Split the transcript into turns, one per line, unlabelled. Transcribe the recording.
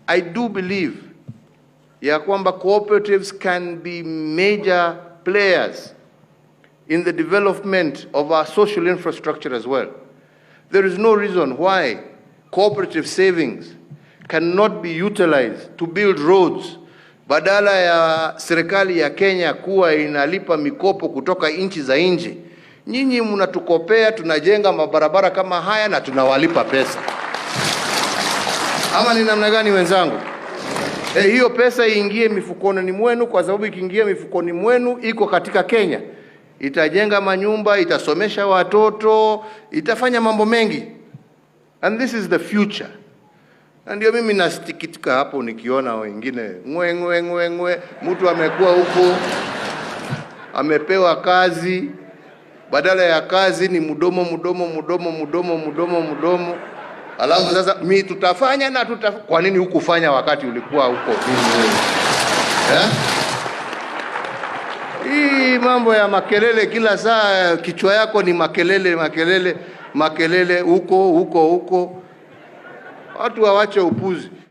I do believe ya kwamba cooperatives can be major players in the development of our social infrastructure as well. There is no reason why cooperative savings cannot be utilized to build roads. Badala ya serikali ya Kenya kuwa inalipa mikopo kutoka nchi za nje, nyinyi mnatukopea, tunajenga mabarabara kama haya na tunawalipa pesa. Ama ni namna gani, wenzangu? Hiyo pesa iingie mifukoni mwenu, kwa sababu ikiingia mifukoni mwenu iko katika Kenya, itajenga manyumba, itasomesha watoto, itafanya mambo mengi, and this is the future. Na ndio mimi nasikitika hapo nikiona wengine ngwe ngwe ngwe ngwe, mtu amekuwa huko amepewa kazi, badala ya kazi ni mdomo mdomo mdomo mdomo mdomo mdomo. Alafu sasa mi tutafanya na tuta. Kwa nini hukufanya wakati ulikuwa huko? Eh? Hii mambo ya makelele kila saa, kichwa yako ni makelele makelele makelele huko huko huko. Watu wawache upuzi.